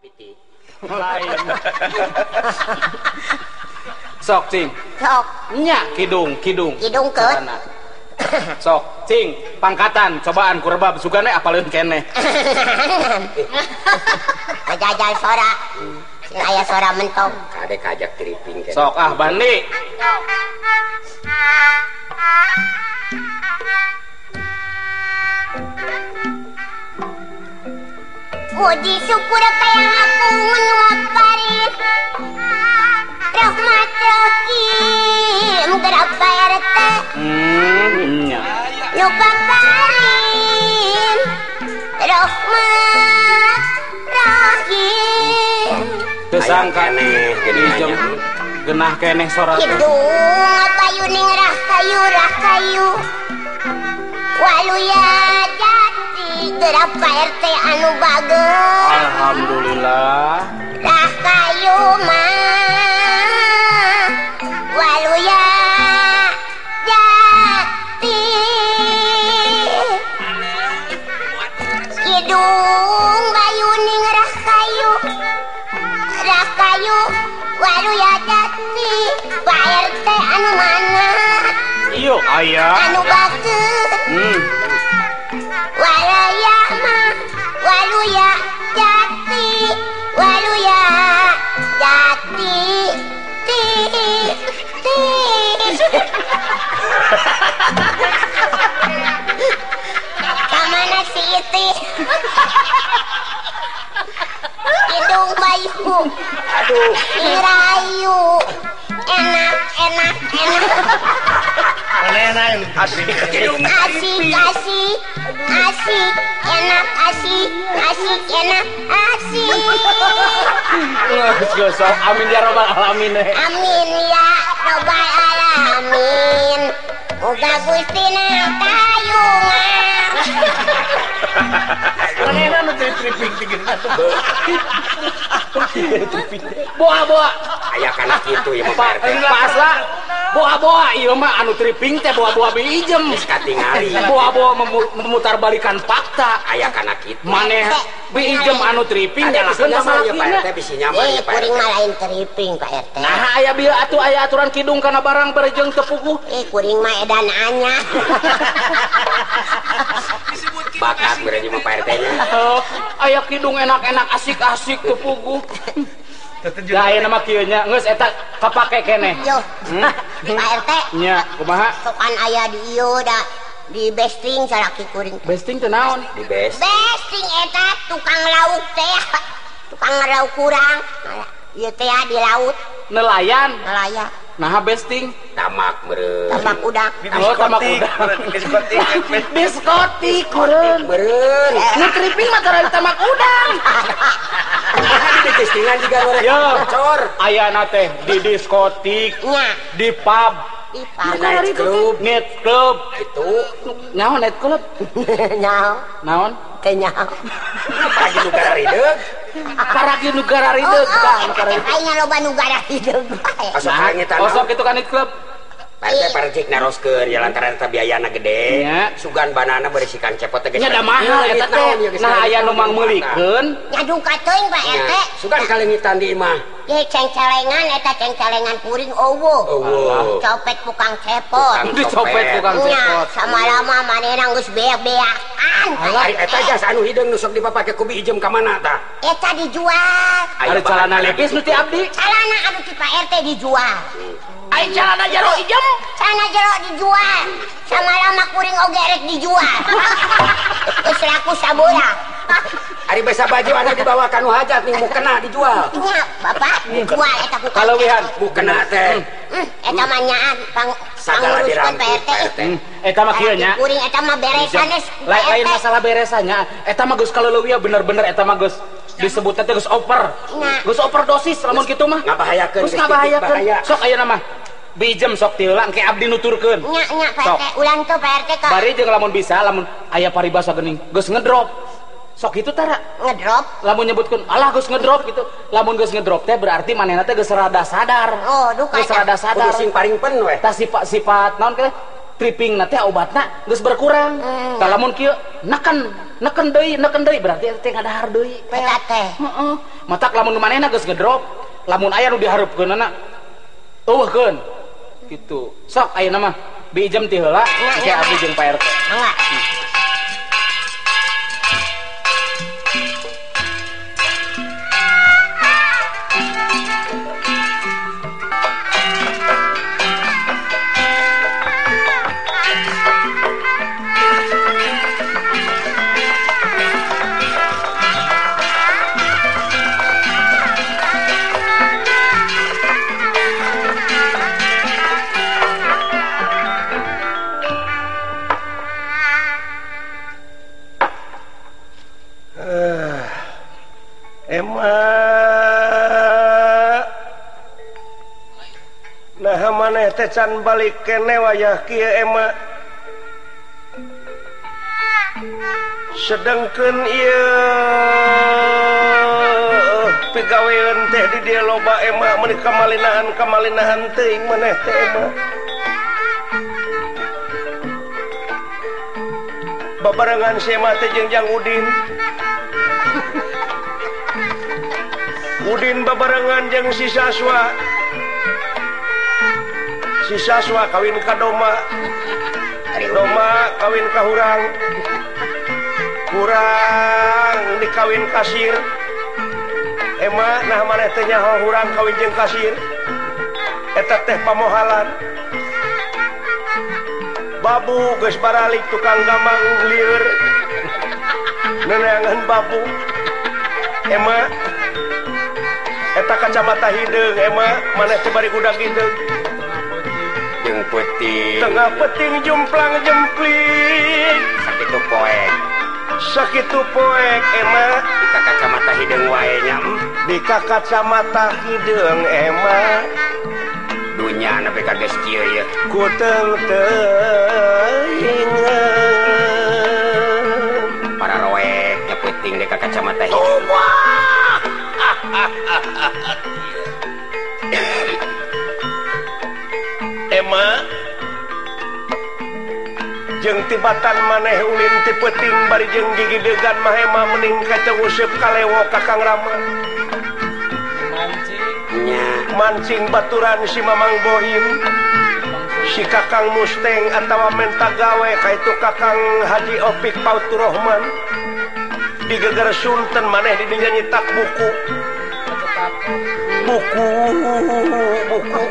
Piti. Lain. Sok cing. Sok. Nya kidung kidung. Kidung keut. Sok cing pangkatan cobaan ku rebab sugane apaleun keneh. Kajajal sora. Sing aya sora mentok. Kade kajak triping keneh. Sok ah Bandi. Puji syukur kaya aku menuapari rahmat rahim gerak Pak RT lupa parim rahmat rahim tesangka nih jadi genah keneh sora kidung kayu ning rahayu rahayu waluya jati gerak Pak RT anu bager alhamdulillah rahayu mah waluya jati kidung bayu ning rahayu rahayu waluya jati Pak RT anu mana iyo aya anu bager walaya mah waluya jati waluya jati ti ti kamana si iti hidung bayu aduh irayu enak enak enak asik asik asik asik enak asik asik enak asik. Geus amin ya robbal alamin. Amin ya robbal alamin. Muga Gusti tayungan. Manehna nu triping tigeuna tuh. Boa-boa aya kana kitu ieu mah Pak RT. Pasla boa-boa ieu mah anu triping teh boa-boa biijem. Geus katingali. Boa-boa memutarbalikan fakta. Aya kana kitu. Maneh biijem anu triping nyalakeun ka salakina. Pak RT bisi nyamar ieu Pak RT. Kuring mah lain triping Pak RT. Nah aya bieu atuh aya aturan kidung kana barang berejeng teu puguh. Kuring mah edan anya. Bakat berarti mah Pak RT nya. Aya kidung enak-enak asik-asik teu puguh. Da aya nama kieu nya geus eta kapake keneh. Yo. Pak RT. Nya, kumaha? Sokan aya di ieu da di besting salaki kuring. Besting teh naon? Di best. Besting eta tukang lauk teh. Tukang lauk kurang. Ieu teh di laut. Nelayan. Nelayan. Nah besting tamak meureun. Tamak udang. Oh, tamak udang. Diskotik. Diskotik meureun. Meureun. Nu triping mah tara tamak udang. Di bestingan juga bocor. Ayana teh di diskotik, di pub, di pub, night club, night club itu. Nyaho night club? Nyaho. Naon? Teh nyaho. Paragi nu gararideg. Paragi nu gararideg tah nu gararideg. Aing loba nu gararideg. Osok aing eta. Osok itu kan night club. Pak RT parjik naroskeun ya lantaran eta biayana gede. Sugan banana berisikan cepot teh geus. Nya da mahal eta teh. Nah aya nu mangmeulikeun. Nya duka teuing Pak RT. Sugan kalengitan di imah. Ye cengcelengan eta cengcelengan kuring eueuh. Copet tukang cepot. Dicopet tukang cepot. Samalama manehna geus beak-beakan. Ari eta jas anu hideung nu sok dipapake ku biijem ka mana tah? Eta dijual. Ari calana lepis nu ti abdi. Calana anu ti Pak RT dijual. Ai calana jero ijem. Calana jero dijual. Samalama kuring oge rek dijual. Geus laku sabora. Ari basa baju anu dibawa ka nu hajat ning mukena dijual. Nya, Bapak dijual eta ku kaleuwihan mukena teh. Eta mah nyaan panguruskeun Pak RT. Eta mah kieu nya. Kuring eta mah beresan geus. Lain masalah beresannya, eta mah geus kaleuweuh bener-bener eta mah geus disebutna teh geus over. Geus overdosis lamun kitu mah. Ngabahayakeun. Geus ngabahayakeun. Sok ayeuna mah bijem sok ti heula engke abdi nuturkeun. Nya nya Pak RT, ulang tuh Pak RT ka. Bari jeung lamun bisa lamun aya paribasa geuning geus ngedrop. Sok itu tara ngedrop. Lamun nyebutkeun alah geus ngedrop gitu. Lamun geus ngedrop teh berarti manehna teh geus rada sadar. Oh, duka. Geus rada sadar. Kudu sing paringpen we. Tah sifat-sifat naon teh? Tripping na teh obatna geus berkurang. Tah lamun kieu neken deui berarti eta teh ngadahar deui. Eta teh. Heeh. Matak lamun manehna geus ngedrop, lamun aya nu dihareupkeunana eueuhkeun. Gitu. Sok ayeuna mah biijem ti heula engke abdi jeung Pak RT. Mangga. Can balik kene wayah kieu ema sedengkeun ieu pigaweun teh di dieu loba ema meuni kamalinahan teuing maneh teh ema babarengan si ema teh jeung Jang Udin Udin babarengan jeung si Saswa. Si Saswa kawin ka Doma, Doma kawin ka Hurang, Hurang dikawin kasir. Ema nah maneh teh nyaho Hurang kawin jeung kasir. Eta teh pamohalan. Babu geus baralik tukang gamang lieur. Neneangan babu. Ema eta kacamata hideung ema maneh teh bari gudak hideung. Peuting. Tengah peting jumplang jempling sakitu poek. Sakitu poek ema dika kacamata hideung wae nya. Dika kacamata hideung ema dunya nepi ka geus kieu ieu. Ku teuing para roek nya peuting dika kacamata hideung. Ema jeung tibatan maneh ulin ti peuting bari jeung gigidegan mah ema mending kaca useup kalewo ka Kang Rama. Mancing mancing baturan si Mamang Bohim, si Kakang Musteng atawa menta gawe ka itu Kakang Haji Opik Pauturohman. Digeger sunten maneh di dinya nyitak buku. Buku buku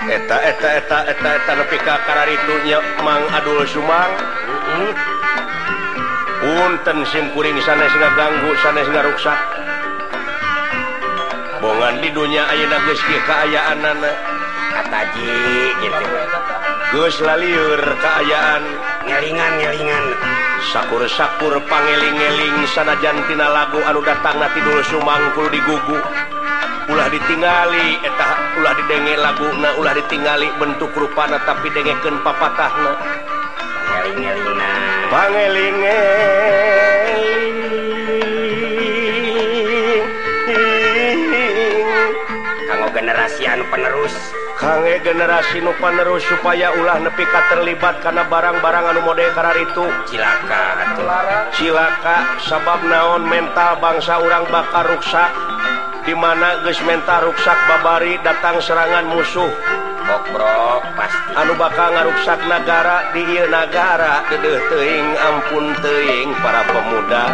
eta eta eta eta eta nepi ka kararitu nya Mang Adul Sumang. Punten sim kuring sanes ngaganggu sanes ngaruksak. Bongan di dunya ayeuna geus kieu kaayaanana kataji gitu. Geus lalieur kaayaan ngelingan-ngelingan sakur-sakur pangeling-eling sanajan tina lagu anu datangna ti Dul Sumang kudu digugu. Ulah ditingali eta ulah didenge laguna ulah ditingali bentuk rupana tapi dengekeun papatahna pangeling-elingna pangeling-eling kanggo generasi anu penerus kangge generasi nu panerus supaya ulah nepi ka terlibat kana barang-barang anu mode kararitu cilaka atuh cilaka sabab naon mental bangsa urang bakal ruksak di mana geus mental ruksak babari datang serangan musuh bokrok pasti anu bakal ngaruksak nagara di ieu nagara deudeuh teuing ampun teuing para pemuda.